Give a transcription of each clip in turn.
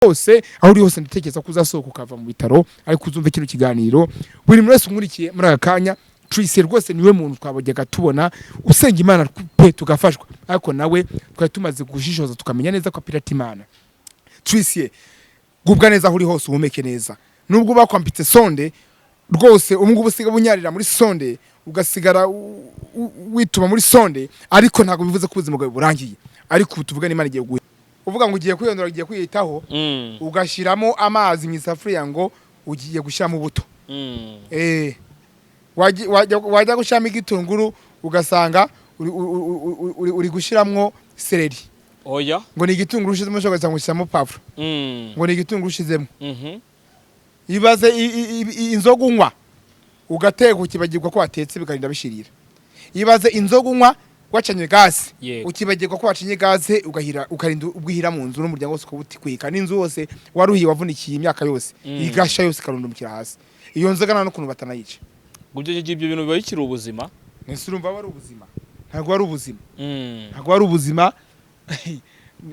Hose aho uri hose, ndatekereza ko uzasohoka ukava mu bitaro, ariko uzumve kino kiganiro. Buri muntu wese unkurikiye muri aka kanya, Trice rwose niwe muntu twabajyaga tubona usenga Imana pe tugafashwa, ariko nawe twari tumaze gushishoza tukamenya neza ko apirata Imana. Trice, gubwa neza aho uri hose, uhumeke neza nubwo bakwambitse sonde. Rwose ubu ngubu usiga bunyarira muri sonde, ugasigara wituma muri sonde, ariko ntabwo bivuze ko ubuzima bwawe burangiye. Ariko ubu tuvugana, Imana igiye guha uvuga ngo ugiye kwiyondora, ugiye kwiyitaho, ugashyiramo amazi mu isafuriya ngo ugiye gushyiramo ubuto. Wajya gushyiramo igitunguru, ugasanga uri gushyiramo seleri. Oya. Ngo ni igitunguru ushyizemo, ugasanga ushyiramo pavuro. Ngo ni igitunguru ushyizemo. Ibaze inzoga unywa ugateka, ukibagirwa ko watetse, bikarinda bishirira. Ibaze inzoga unywa wacanye gaze, ukibagirwa ko wacanye gaze, ugahira, ukarinda ubwihira mu nzu n'umuryango wose ukaba n'inzu yose waruhiye, wavunikiye imyaka yose, igasha yose ikarundumukira hasi. Iyo nzoga nta n'ukuntu batanayica. Ngo ibyo bintu biba bikiri ubuzima? Ese urumva ari ubuzima? Ntabwo ari ubuzima. Ntabwo ari ubuzima.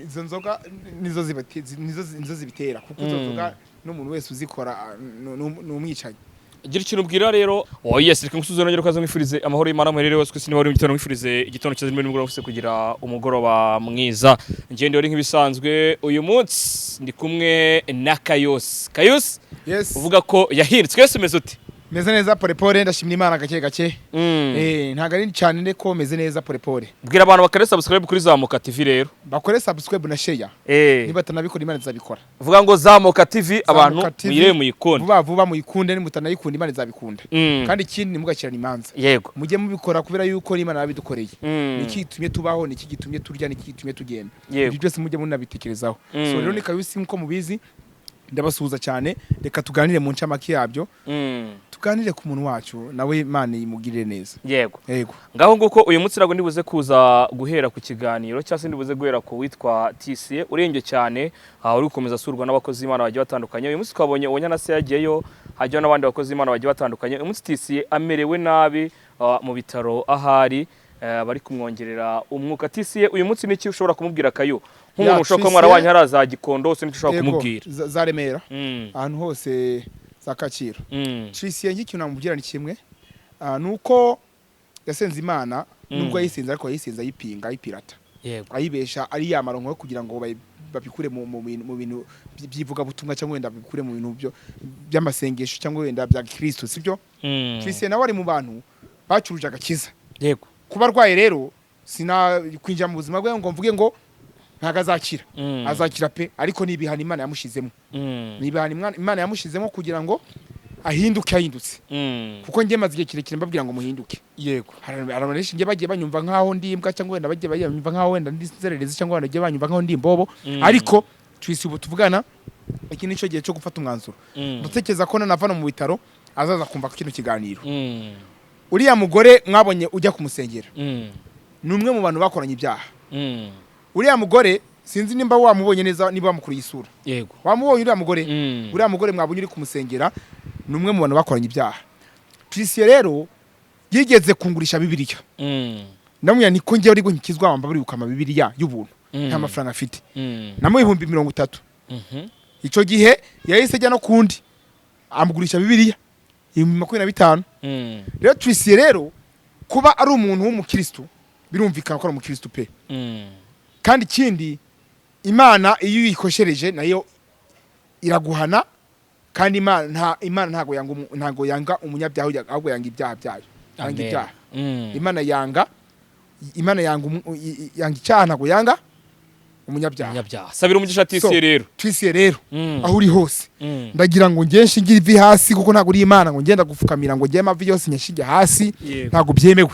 Izo nzoga nizo zibitera, kuko izo nzoga n'umuntu wese uzikora ni umwicanyi. Gira ikintu ubwira rero. Oh yes, reka ngusubize, nongere ukaza mwifurize amahoro y'Imana muherere hose ku isi. Niba uri mu gitondo, mwifurize igitondo cyiza, nimugoroba ufise kugira umugoroba mwiza. Ngende wari nk'ibisanzwe, uyu munsi ndi kumwe na Kayusi. Kayusi Yes. uvuga ko yahindutse. Kayusi, umeze ute? Meze neza, pole pole, ndashimira Imana, gake gake. Ntabwo ari cyane, ndeko meze neza, pole pole. Bwira abantu bakore subscribe kuri Zamuka TV rero. Bakore subscribe na share. Niba batanabikora, Imana izabikora. Vuga ngo Zamuka TV, abantu Zamuka TV, muyirebe, muyikunde. Vuba vuba muyikunde, nimutanayikunda Imana izabikunda. Kandi ikindi, ntimugakirane imanza. Mujye mubikora kubera yuko n'Imana yabidukoreye. Niki gitumye tubaho? Niki gitumye turya? Niki gitumye tugenda? Ibyo byose mujye munabitekerezaho. So rero ni Kayusi nk'uko mubizi, ndabasuhuza cyane. Reka tuganire mu ncamake yabyo. Tuganire ku muntu wacu, nawe Imana imugirire neza. Yego. Ngaho nguko, uyu munsi ntabwo ndibuze kuza guhera ku kiganiro, cyangwa se ndibuze guhera ku witwa TCA urembye cyane, uri gukomeza asurwa n'abakozi b'Imana bagiye batandukanye. Uyu munsi twabonye Uwo se yagiyeyo, hajyaho n'abandi bakozi b'Imana bagiye batandukanye. Uyu munsi TCA amerewe nabi, mu bitaro ahari, bari kumwongerera umwuka. TCA uyu munsi niki ushobora kumubwira, Kayo, nk'umuntu Ya, ushobora kuba TCA mwarabanye hariya za Gikondo hose, nicyo ushobora Yego, kumubwira? za Remera, ahantu hose za Kacyiru. Tricia, nk'ikintu namubwira ni kimwe. Ni uko yasenze Imana, nubwo yayisenze, ariko yayisenze ayipinga, ayipirata, ayibesha, ari ya maronko yo kugira ngo babikure mu bintu by'ivugabutumwa, cyangwa wenda babikure mu bintu by'amasengesho, cyangwa wenda bya Kristo, sibyo? Tricia nawe ari mu bantu bacuruje agakiza. Kuba arwaye rero, sina kwinjira mu buzima bwe ngo mvuge ngo ntabwo azakira. Azakira pe, ariko ni ibihano Imana yamushizemo. Ni ibihano Imana yamushizemo kugira ngo ahinduke. Ahindutse, kuko njye maze igihe kirekire mbabwira ngo muhinduke. Hari abantu benshi njye bagiye banyumva nkaho ndi imbwa, cyangwa wenda bagiye banyumva nkaho wenda ndi inzererezi, cyangwa wenda bagiye banyumva nkaho ndi imbobo. Ariko twisi ubu tuvugana, iki nicyo gihe cyo gufata umwanzuro. Ndatekereza ko nanava no mu bitaro azaza kumva kino kiganiro. Uriya mugore mwabonye ujya kumusengera ni umwe mu bantu bakoranye ibyaha. Uriya mugore, sinzi nimba wamubonye neza, niba wamukuriye isura. Yego. Wamubonye uriya mugore? Mm. Uriya mugore mwabonye uri kumusengera ni umwe mu bantu bakoranye ibyaha. Tricia rero yigeze kungurisha Bibiliya. Ndamubwira niko njyewe ariko nkikizwa, wamba buri ukama Bibiliya y'ubuntu, nta mafaranga afite. Namuha 30,000. Icyo gihe yahise ajya no kundi amugurisha Bibiliya 25,000. Rero Tricia rero kuba ari umuntu w'umukristo, birumvikana ko ari umukristo pe. Kandi ikindi, Imana iyo uyikoshereje nayo iraguhana. Kandi Imana ntago yanga umunyabyaha, ahubwo yanga ibyaha byayo, yanga Amen. ibyaha. Imana yanga icyaha, ntago yanga umunyabyaha. Umunyabyaha. Sabira umugisha So, Tisiye rero. Tricia rero, aho uri hose, ndagira ngo ngiye nshinge ivi hasi, kuko ntabwo uri Imana ngo ngenda gupfukamira, ngo ngiye amavi yose nyashinge hasi. Ntabwo byemewe.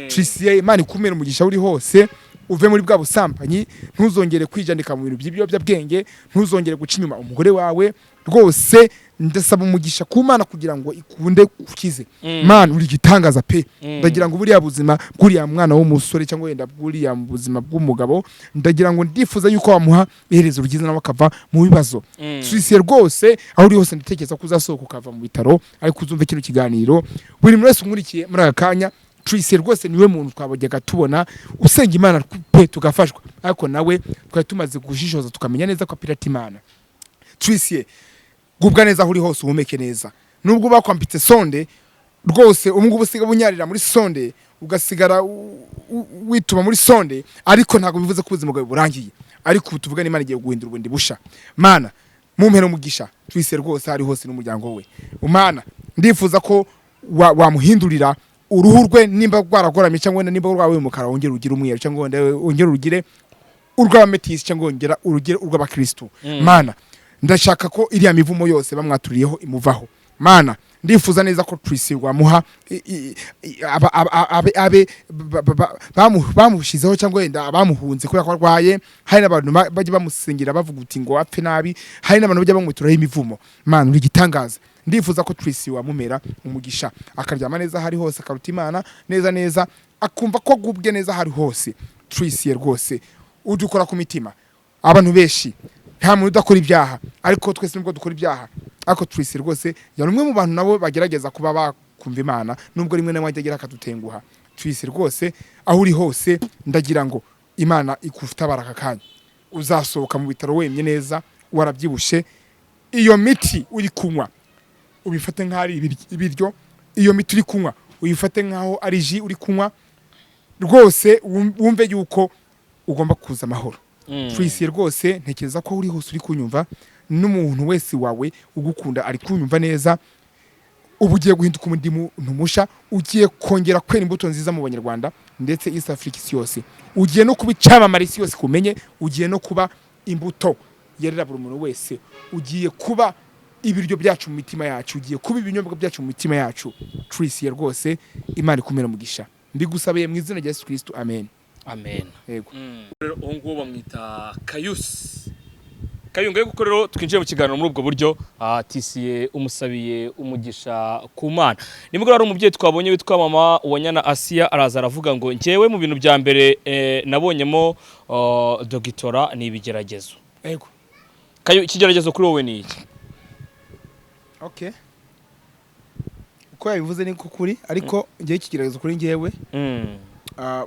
Tricia, Imana ikumere umugisha aho uri hose, uve muri bwa busambanyi, ntuzongere kwijandika mu bintu by'ibiyobyabwenge, ntuzongere guca inyuma umugore wawe. Rwose ndasaba umugisha ku Mana kugira ngo ikunde ukize. Mana, uri igitangaza pe. Ndagira ngo buriya buzima bw'uriya mwana w'umusore, cyangwa wenda bw'uriya buzima bw'umugabo, ndagira ngo ndifuza yuko wamuha iherezo ryiza, nawe akava mu bibazo. Tricia rwose aho uri hose, ndatekereza ko uzasohoka ukava mu bitaro, ariko uzumve kino kiganiro. Buri muntu wese unkurikiye muri aka kanya, Tricia rwose niwe muntu twabajyaga tubona usenga Imana pe tugafashwa, ariko nawe twari tumaze gushishoza tukamenya neza ko apirata Imana. Tricie, gubwa neza aho uri hose, uhumeke neza nubwo bakwambitse sonde. Rwose ubu ngubu usiga bunyarira muri sonde, ugasigara wituma muri sonde, ariko ntabwo bivuze ko ubuzima bwawe burangiye. Ariko ubu tuvugana, Imana igiye guhindura ubundi busha. Mana, mumpere umugisha Tricie rwose ari hose n'umuryango we. Mana, ndifuza ko wamuhindurira uruhu rwe, nimba rwaragoramye cyangwa wenda nimba rwabaye umukara, wongere ugire umweru, cyangwa wenda wongere urugire urw'abametisi, cyangwa wongera urugire urw'abakristu. Mana, ndashaka ko iriya mivumo yose bamwaturiyeho imuvaho. Mana, ndifuza neza ko Tricie wamuha abe bamushyizeho cyangwa wenda bamuhunze kubera ko arwaye. Hari n'abantu bajya bamusengera bavuga uti ngo apfe nabi, hari n'abantu bajya bamwituraho imivumo. Mana, uri igitangaza. Ndifuza ko Tricie wamumera umugisha, akaryama neza aho ari hose, akaruta Imana neza neza, akumva ko agubwe neza aho ari hose. Tricie rwose udukora ku mitima. Abantu benshi, nta muntu udakora ibyaha, ariko twese nubwo dukora ibyaha, ariko Tricie rwose yari umwe mu bantu nabo bagerageza kuba bakumva Imana, nubwo rimwe na rimwe ajya agira akadutenguha. Tricie rwose, aho uri hose, ndagira ngo Imana ikutabara aka kanya. Uzasohoka mu bitaro wemye neza, warabyibushe. Iyo miti uri kunywa ubifate nk'aho ari ibiryo, iyo miti uri kunywa uyifate nk'aho ari jus uri kunywa. Rwose wumve yuko ugomba kuza amahoro. Tricie rwose, ntekereza ko uri hose uri kunyumva, n'umuntu wese wawe ugukunda ari kunyumva neza. Ubu ugiye guhinduka undi muntu musha, ugiye kongera kwera imbuto nziza mu Banyarwanda ndetse East Africa, isi yose. Ugiye no kuba icyamamare, isi yose kumenye. Ugiye no kuba imbuto yerera buri muntu wese. Ugiye kuba ibiryo byacu mu mitima yacu, ugiye kuba ibinyobwa byacu mu mitima yacu. Tricie rwose, Imana ikumira umugisha. Mbigusabiye mu izina rya Yesu Kristo, amen. Amen. Yego. Rero uwo nguwo bamwita Kayusi Kayunga. Yo rero twinjiye mu kiganiro muri ubwo buryo. Tisiye umusabiye umugisha ku Mana. Nimugoroba hari umubyeyi twabonye witwa mama Uwanyana Asiya, araza aravuga ngo njyewe mu bintu bya mbere nabonyemo dogitora ni ibigeragezo. Yego. Kayo, ikigeragezo kuri wowe ni iki? Okay, uko yabivuze ni ko kuri, ariko njyewe ikigeragezo kuri njyewe,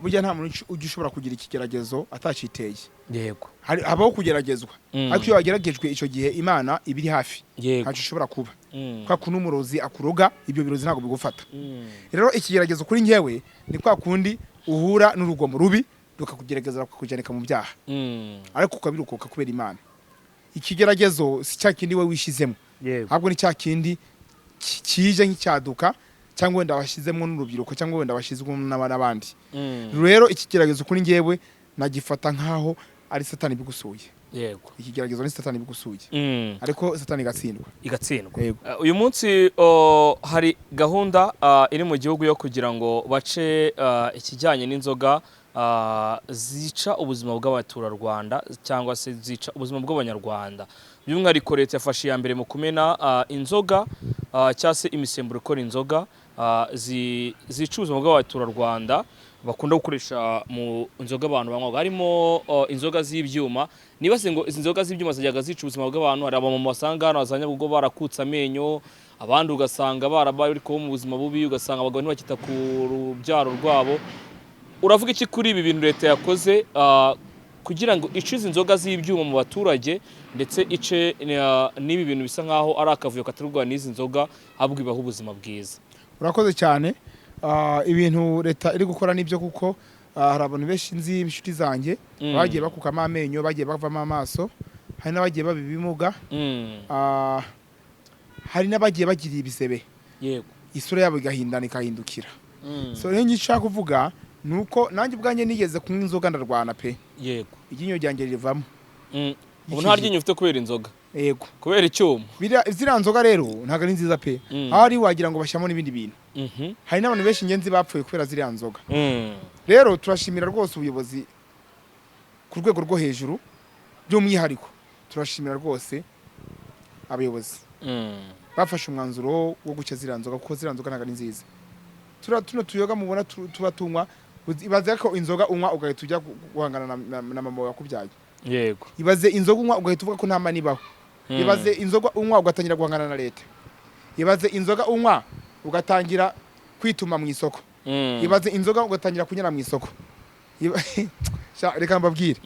burya nta muntu ujya ushobora kugira ikigeragezo ataciteye. Habaho kugeragezwa, ariko iyo wageragejwe, icyo gihe Imana iba iri hafi. Ntacyo ushobora kuba. Kwa kundi umurozi akuroga, ibyo birozi ntabwo bigufata. Rero ikigeragezo kuri njyewe ni kwa kundi uhura n'urugomo rubi rukakugerageza, rukakujanika mu byaha, ariko ukabirokoka kubera Imana. Ikigeragezo si cya kindi we wishyizemo, ahubwo ni cya kindi kije nk'icyaduka, cyangwa wenda washyizemo n'urubyiruko, cyangwa wenda washyizwemo n'abandi. Rero ikigeragezo kuri njyewe nagifata nk'aho ari Satani bigusuye. Ikigeragezo ni Satani bigusuye, ariko Satani igatsindwa. Igatsindwa. Yego. Uyu munsi hari gahunda iri mu gihugu yo kugira ngo bace ikijyanye n'inzoga zica ubuzima bw'abaturarwanda cyangwa se zica ubuzima bw'Abanyarwanda. By'umwihariko leta yafashe iya mbere mu kumena inzoga cyangwa se imisemburo ikora inzoga zica ubuzima bw'abaturarwanda bakunda gukoresha mu nzoga abantu banywa, harimo inzoga z'ibyuma. Niba se ngo izi nzoga z'ibyuma zajyaga zica ubuzima bw'abantu, hari abamama basanga hano za Nyabugogo barakutse amenyo, abandi ugasanga barabaye bari kuba mu buzima bubi, ugasanga abagabo ntibakita ku rubyaro rwabo. Uravuga iki kuri ibi bintu leta yakoze kugira ngo ice izi nzoga z'ibyuma mu baturage, ndetse ice n'ibi bintu bisa nkaho ari akavuyo katerwa n'izi nzoga, ahubwo ibaha ubuzima bwiza? Urakoze cyane. Ibintu leta iri gukora nibyo, kuko hari abantu benshi nzi, inshuti zanjye, bagiye bakukamo amenyo, bagiye bavamo amaso, hari n'abagiye baba ibimuga, hari n'abagiye bagira ibisebe, isura yabo igahindana, ikahindukira. So rero icyo nshaka kuvuga ni uko nanjye ubwanjye nigeze kunywa inzoga, ndarwana pe. Iryinyo ryanjye rivamo. Ubu nta ryinyo ufite kubera inzoga? Yego. Kubera icyuma? Ziriya nzoga rero ntabwo ari nziza pe. Aho ari wagira ngo bashyiramo n'ibindi bintu. Hari n'abantu benshi ingenzi bapfuye kubera ziriya nzoga. Rero turashimira rwose ubuyobozi ku rwego rwo hejuru, by'umwihariko turashimira rwose abayobozi bafashe umwanzuro wo guca ziriya nzoga, kuko ziriya nzoga ntabwo ari nziza. Turiya tuno tuyoga mubona tuba tunywa, ibaze ko inzoga unywa ugahita ujya guhangana na mama wakubyaye. Ibaze inzoga unywa ugahita uvuga ko nta Mana ibaho. Ibaze inzoga unywa ugatangira guhangana na leta. Ibaze inzoga unywa ugatangira kwituma mu isoko. Ibaze inzoga ugatangira kunyara mu isoko. Sha, reka mbabwire,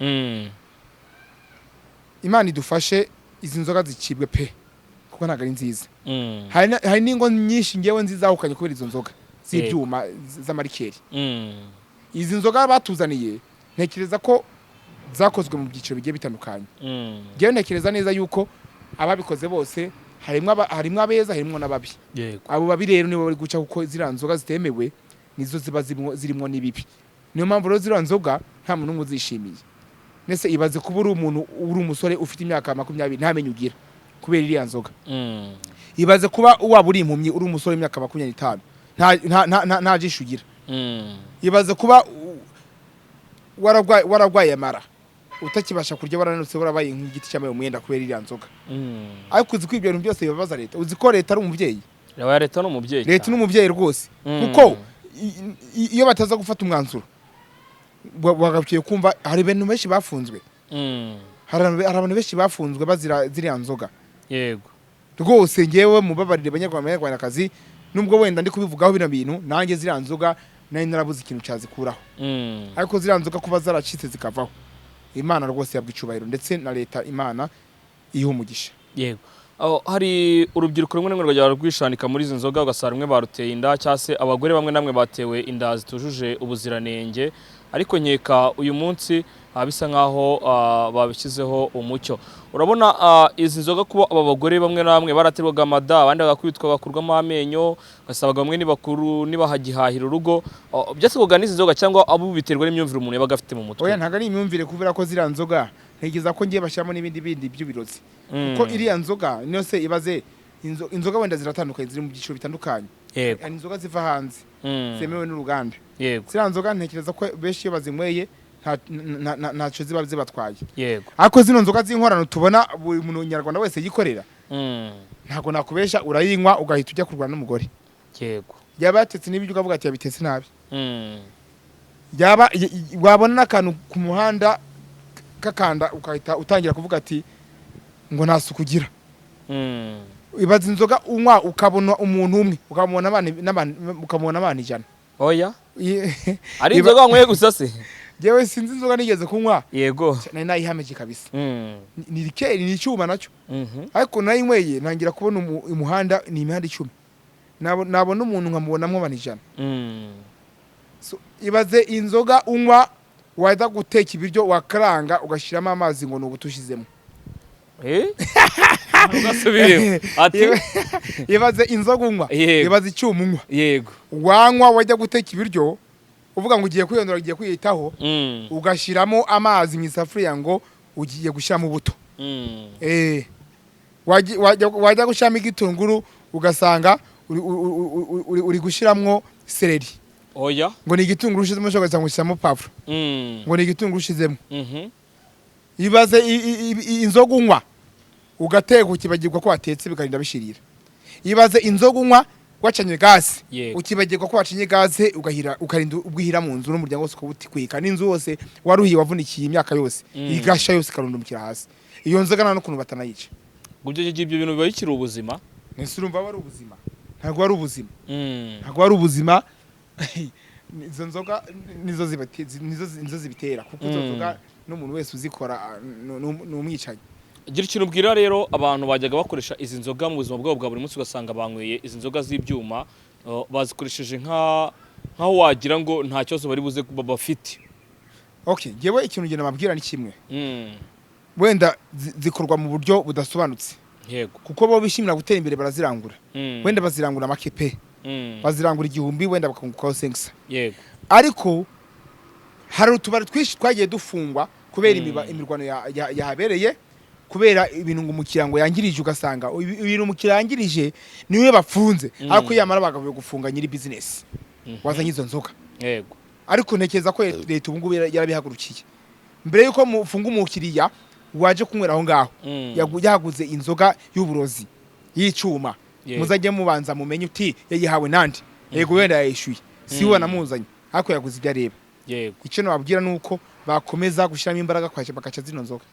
Imana idufashe. Izi nzoga zicibwe pe, kuko ntabwo ari nziza. Hari n'ingo nyinshi ngewe nzizahukanye kubera izo nzoga z'ibyuma z'amarikeri. Izi nzoga batuzaniye, ntekereza ko zakozwe mu byiciro bigiye bitandukanye. Ngewe ntekereza neza yuko ababikoze bose harimo abeza, harimo n'ababi. Abo babi rero nibo bari guca, kuko ziriya nzoga zitemewe nizo ziba zirimo n'ibibi. Niyo mpamvu rero ziriya nzoga nta muntu n'umwe uzishimiye. Nese ibaze kuba uri umuntu, uri umusore ufite imyaka 20, ntamenye ugira kubera iriya nzoga. Ibaze kuba waba uri impumyi, uri umusore w'imyaka 25, nta jisho ugira. Ibaze kuba wararwaye amara, utakibasha kurya, warananutse, warabaye nk'igiti cyambaye umwenda kubera iriya nzoga. Ariko uzi ko ibyo bintu byose bibabaza leta? Uzi ko leta ari umubyeyi? Yaba leta ni umubyeyi. Leta ni umubyeyi rwose, kuko iyo bataza gufata umwanzuro bagakwiye kumva, hari ibintu benshi bafunzwe. Hari abantu benshi bafunzwe bazira ziriya nzoga. Rwose ngewe mubabarire banyarwanda, banyarwandakazi, nubwo wenda ndi kubivugaho bino bintu, nanjye ziriya nzoga nari narabuze ikintu cyazikuraho. Ariko ziriya nzoga kuba zaracitse zikavaho, Imana rwose yabwa icyubahiro, ndetse na leta Imana iha umugisha. Yego. Aho hari urubyiruko rumwe na rumwe rwajya rwishanika muri izi nzoga, ugasanga rumwe baruteye inda, cyangwa se abagore bamwe na bamwe batewe inda zitujuje ubuziranenge. Ariko nkeka uyu munsi bisa nkaho babishyizeho umucyo. Urabona izi nzoga, kuba aba bagore bamwe na bamwe baraterwaga amada, abandi bagakubitwa bagakurwamo amenyo, ugasanga bamwe ni bakuru ntibahagihahira urugo, byaterwaga n'izi nzoga cyangwa abo biterwa n'imyumvire umuntu yabaga afite mu mutwe? Oya, ntabwo ari imyumvire, kubera ko ziriya nzoga ntekereza ko ngiye bashyiramo n'ibindi bindi by'ubirozi, kuko iriya nzoga niyo se ibaze inzoga wenda ziratandukanye, ziri mu byiciro bitandukanye. Hari inzoga ziva hanze zemewe n'uruganda. Ziriya nzoga ntekereza ko benshi iyo bazinyweye ntacyo ziba zibatwaye. Ariko zino nzoga z'inkorano tubona buri muntu nyarwanda wese yikorera, ntabwo nakubesha, urayinywa ugahita ujya kurwana n'umugore. Yaba yatetse n'ibiryo ukavuga ati yabitetse nabi. Yaba wabona n'akantu ku muhanda kakanda, ugahita utangira kuvuga ati ngo nta suku ugira. Ibaza inzoga unywa ukabona umuntu umwe, ukamubona ukamubona abana 100. Oya, ari inzoga wanyweye gusa se? Jewe sinzi inzoga nigeze kunywa. Nari nayihameje kabisa. Ni rikeri, ni icyuma nacyo. Ariko nayinyweye ntangira kubona umuhanda ni imihanda 10, nabona umuntu nkamubonamo abantu 100. So, ibaze inzoga unywa wajya guteka ibiryo wakaranga ugashyiramo amazi ngo ni ubuto ushyizemo. Eh? Ugasubiremo ati Ibaze inzoga unywa. Ibaze icyuma unywa. Wanywa wajya guteka ibiryo uvuga ngo ugiye kwiyondora, ugiye kwiyitaho, ugashyiramo amazi mu isafuriya ngo ugiye gushyiramo ubuto. Wajya gushyiramo igitunguru ugasanga uri gushyiramo seleri. Oya. Ngo ni igitunguru ushyizemo, ushobora ugasanga ushyiramo pavuro. Ngo ni igitunguru ushyizemo. Ibaze inzoga unywa ugateka ukibagirwa ko watetse, bikarinda bishirira. Ibaze inzoga unywa wacanye gaze, ukibagirwa ko wacanye gaze, ugahira, ukarinda ubwihira mu nzu n'umuryango wose ukawutikwika, n'inzu yose waruhiye, wavunikiye imyaka yose, igasha yose ikarundumukira hasi. Iyo nzoga nta n'ukuntu batanayica. Ngo ibyo bintu biba bikiri ubuzima? Ese urumva wari ubuzima? Ntabwo wari ubuzima. Ntabwo wari ubuzima. Izo nzoga nizo zibitera, kuko izo nzoga n'umuntu wese uzikora ni umwicanyi. Gira ikintu ubwira rero abantu bajyaga bakoresha izi nzoga mu buzima bwabo bwa buri munsi, ugasanga banyweye izi nzoga z'ibyuma, bazikoresheje nkaho wagira ngo nta kibazo bari buze kuba bafite. Okay, njyewe ikintu ngenda mabwira ni kimwe. Wenda zikorwa mu buryo budasobanutse, kuko bo bishimira gutera imbere, barazirangura. Wenda bazirangura make pe. Bazirangura 1000, wenda bakungukaho 5. Ariko hari utubari twinshi twagiye dufungwa kubera imirwano yahabereye, kubera ibintu ngo umukiriya ngo yangirije, ugasanga ibintu umukiriya yangirije niwe bafunze. Ariko yamara bagavuye gufunga nyiri business wazanye izo nzoga. Ariko ntekereza ko leta ubu ngubu yarabihagurukiye. Mbere yuko mufunga umukiriya waje kunywera aho ngaho, yaguze inzoga y'uburozi y'icyuma, muzajye mubanza mumenye uti yayihawe nande. Yego, wenda yayishyuye, si we wanamuzanye, ariko yaguze ibyo areba. Icyo nababwira ni uko bakomeza gushyiramo imbaraga bakaca zino nzoga.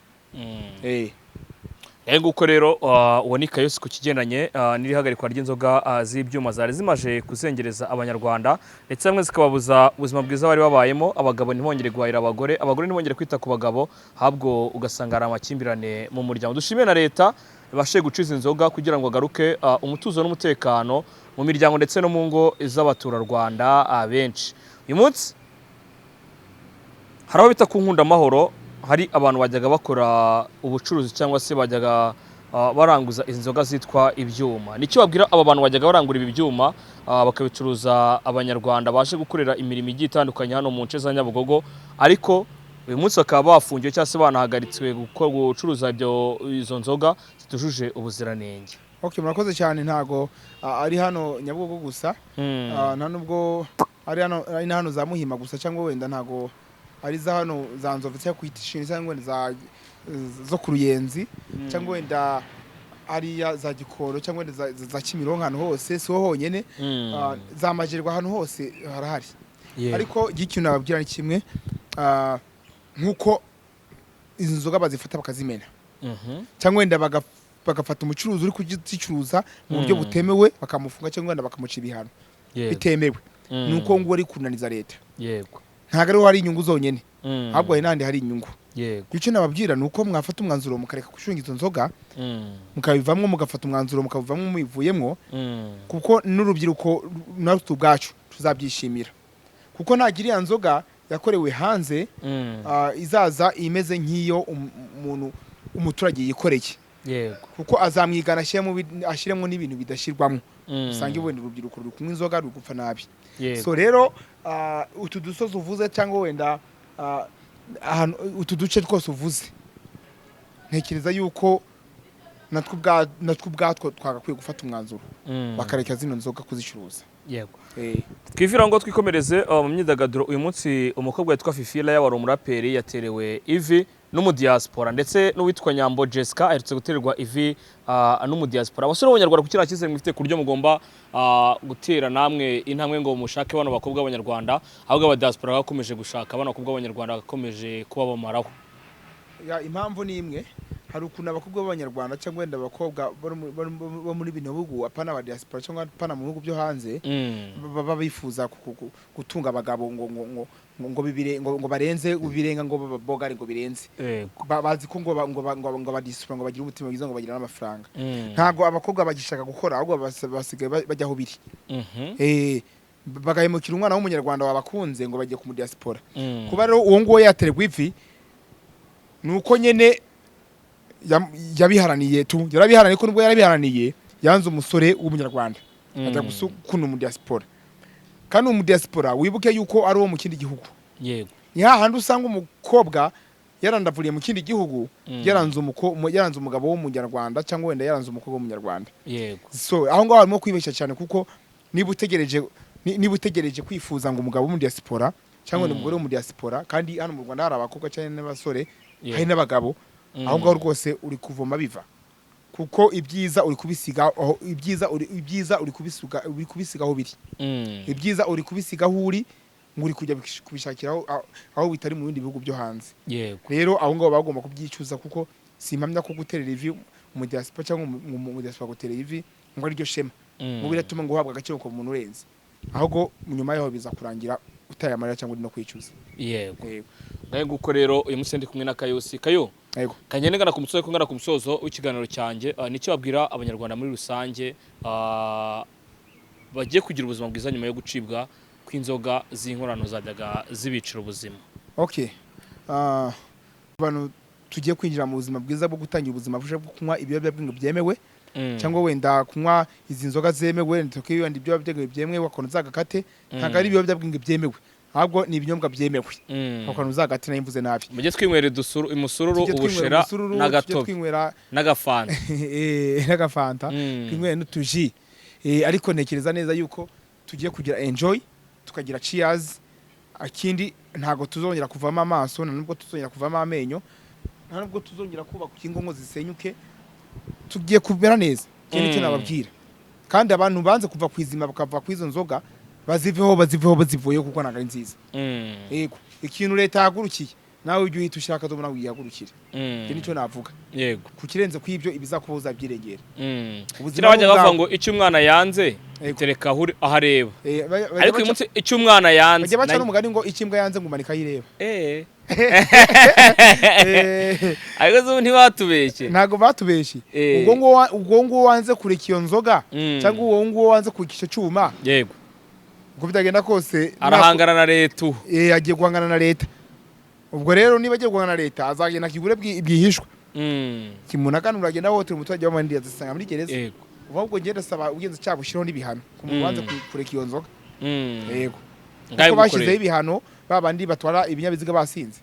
Ngahe nguko rero, uwo ni Kayosi ku kigendanye n'irihagarikwa ry'inzoga z'ibyuma zari zimaje kuzengereza Abanyarwanda, ndetse bamwe zikababuza ubuzima bwiza bari babayemo. Abagabo ntibongere guhahira abagore, abagore ntibongere kwita ku bagabo, ahubwo ugasanga hari amakimbirane mu muryango. Dushimiye na leta ibashe guca izi nzoga kugira ngo agaruke umutuzo n'umutekano mu miryango ndetse no mu ngo z'abaturarwanda benshi. Uyu munsi hari aho bita ku Nkundamahoro, hari abantu bajyaga bakora ubucuruzi cyangwa se bajyaga baranguza izi nzoga zitwa ibyuma. Nicyo babwira aba bantu bajyaga barangura ibi byuma, bakabicuruza Abanyarwanda baje gukorera imirimo igiye itandukanye hano mu nce za Nyabugogo, ariko uyu munsi bakaba bafungiwe cyangwa se banahagaritswe gucuruza izo nzoga zitujuje ubuziranenge. Okay, murakoze cyane. Ntago ari hano Nyabugogo gusa, nta nubwo ari hano, ari na hano za Muhima gusa, cyangwa wenda ntago ari za hano za Nzove cyangwa ku Itishini, cyangwa wenda zo ku Ruyenzi, cyangwa wenda hariya za Gikoro, cyangwa wenda za Kimironko. Ahantu hose, si ho honyine. Za Magerwa, ahantu hose harahari. Ariko ikintu nababwira ni kimwe, nk'uko izi nzoga bazifata bakazimena, cyangwa wenda bagafata umucuruzi uri kuzicuruza mu buryo butemewe bakamufunga, cyangwa wenda bakamuca ibihano bitemewe, ni uko ngo ari kunaniza leta. Ntabwo ariho hari inyungu zonyine, ahubwo hari n'ahandi hari inyungu. Icyo nababwira ni uko mwafata umwanzuro mukareka gucunga izo nzoga, mukabivamwo, mugafata umwanzuro mukabivamwo mubivuyemwo, kuko n'urubyiruko natwe ubwacu tuzabyishimira, kuko nta iriya nzoga yakorewe hanze izaza imeze nk'iyo umuntu umuturage yikoreye, kuko azamwigana ashyiremo n'ibintu bidashyirwamo, usange wenda urubyiruko ruri kunywa inzoga ruri gupfa nabi. So rero utu dusozi uvuze, cyangwa wenda ahantu utu duce twose uvuze, ntekereza yuko natwe ubwatwo twagakwiye gufata umwanzuro bakareka zino nzoga kuzicuruza. Twivira ngo twikomereze mu myidagaduro. Uyu munsi umukobwa witwa Fifi Raya wari umuraperi yaterewe ivi n'umudiaspora, ndetse n'uwitwa Nyambo Jessica aherutse gutererwa ivi n'umudiaspora. Abasore b'Abanyarwanda, kuki nta cyizere mufite ku buryo mugomba gutera namwe intambwe ngo mushake bano bakobwa b'Abanyarwanda, ahubwo abadiaspora bakomeje gushaka bano bakobwa b'Abanyarwanda bakomeje kubabamaraho? Ya, impamvu ni imwe. Hari ukuntu abakobwa b'Abanyarwanda, cyangwa wenda abakobwa bo muri bino bihugu, apana aba diaspora cyangwa apana mu bihugu byo hanze, baba bifuza gutunga abagabo ngo bibire ngo barenze birenga, ngo bogare, ngo birenze. Bazi ko ngo aba diaspora ngo bagira umutima mwiza, ngo bagira n'amafaranga. Ntabwo abakobwa bagishaka gukora, ahubwo basigaye bajya aho biri, bagahemukira umwana w'Umunyarwanda wabakunze ngo bagiye ku mudiaspora. Kuba rero uwo nguwo yaterwa ivi ni uko nyene yabiharaniye tu, yarabiharaniye, ko nubwo yarabiharaniye yanze umusore w'Umunyarwanda, ajya gukunda umudiaspora. Kandi umudiaspora wibuke yuko ari uwo mu kindi gihugu. Ni hahandi usanga umukobwa yarandavuriye mu kindi gihugu, yaranze umugabo w'Umunyarwanda, cyangwa wenda yaranze umukobwa w'Umunyarwanda. So aho ngaho harimo kwibeshya cyane, kuko niba utegereje kwifuza ngo umugabo w'umudiaspora cyangwa wenda umugore w'umudiaspora, kandi hano mu Rwanda hari abakobwa cyane n'abasore, hari n'abagabo, aho ngaho rwose uri kuvoma biva, kuko ibyiza uri kubisiga aho, ibyiza uri kubisiga aho biri. Ibyiza uri kubisiga aho uri, ngo uri kujya kubishakira aho bitari mu bindi bihugu byo hanze. Rero aho ngaho bagomba kubyicuza, kuko simpamya ko guterera ivi mu diaspora cyangwa mu diaspora guterera ivi ngo ariryo shema, ngo biratuma ngo uhabwa agaciro ku muntu urenze, ahubwo nyuma yaho biza kurangira utaye amarira cyangwa uri no kwicuza. Yego. Ngahe nguko rero, uyu munsi ndi kumwe na Kayosi. Kayo, kangende ngana ku musozo, ngana ku musozo w'ikiganiro cyanjye. Nicyo babwira Abanyarwanda muri rusange bagiye kugira ubuzima bwiza nyuma yo gucibwa kw'inzoga z'inkorano zajyaga zibicira ubuzima? Okay, abantu tugiye kwinjira mu buzima bwiza bwo gutangira ubuzima buje bwo kunywa ibiyobyabwenge byemewe, cyangwa wenda kunywa izi nzoga zemewe, wenda ibiyobyabwenge byemewe wakantu uzagakate. Ntabwo ari ibiyobyabwenge byemewe, ahubwo ni ibinyobwa byemewe. Wakantu uzagakate, nayo mvuze nabi. Mujye twinywera umusururu, Tujye twinywera ubushera umusururu, tujye n'agatobe twinywera n'agafanta. N'agafanta, twinywera n'utuji. Ariko ntekereza neza yuko tugiye kugira enjoy, tukagira cheers. Ikindi, ntabwo tuzongera kuvamo amaso, nta nubwo tuzongera kuvamo amenyo, nta nubwo tuzongera kubaka ingo ngo zisenyuke. Tugiye kumera neza. Iki nicyo nababwira. Kandi abantu banze kuva ku izima, bakava ku izo nzoga, baziveho, baziveho, bazivuyeho, kuko ntabwo ari nziza. Yego, ikintu leta yahagurukiye. Nawe ujye uhita ushaka akadomo, nawe wihagurukire. Icyo nicyo navuga. Ku kirenze kw'ibyo, ibizakubaho uzabyirengera. Ubuzima Kera bajyaga ni bavuga ubwawe. ngo icyo umwana yanze tereka aho areba. Bajya Ariko uyu munsi icyo umwana yanze bajya baca n'umugani ngo icyo imbwa yanze ngo umanika ayireba. Ariko se ubu ntibatubeshye? Ntabwo batubeshye. Ubwo nguwo wanze kureka iyo nzoga cyangwa uwo nguwo wanze kureka icyo cyuma, uko bitagenda kose arahangana na leta ubu. Agiye guhangana na leta. Ubwo rero niba agiye guhangana na leta, azagenda akigure bwihishwa. Kimunaganura, agenda ahohotera umuturage w'amandi, azisanga muri gereza. Ahubwo ngenda ndasaba ubugenzacyaha bushyiraho n'ibihano ku muntu wanze kureka iyo nzoga. Yego. Ngayo Kuko bashyizeho gukorera. ibihano ba bandi batwara ibinyabiziga basinze.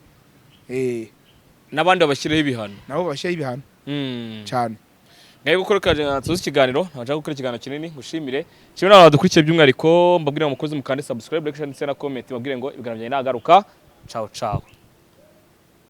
N'abandi babashyiraho ibihano. Nabo bashyiraho ibihano cyane. Ngayo gukora kaje tuzi ikiganiro, ntabwo gukora ikiganiro kinini, ngushimire kimwe n'abantu badukurikiye, by'umwihariko mbabwire ngo mukoze mukande subscribe, like, share ndetse na comment, mbabwire ngo ibiganiro byanjye nagaruka. Ciao ciao.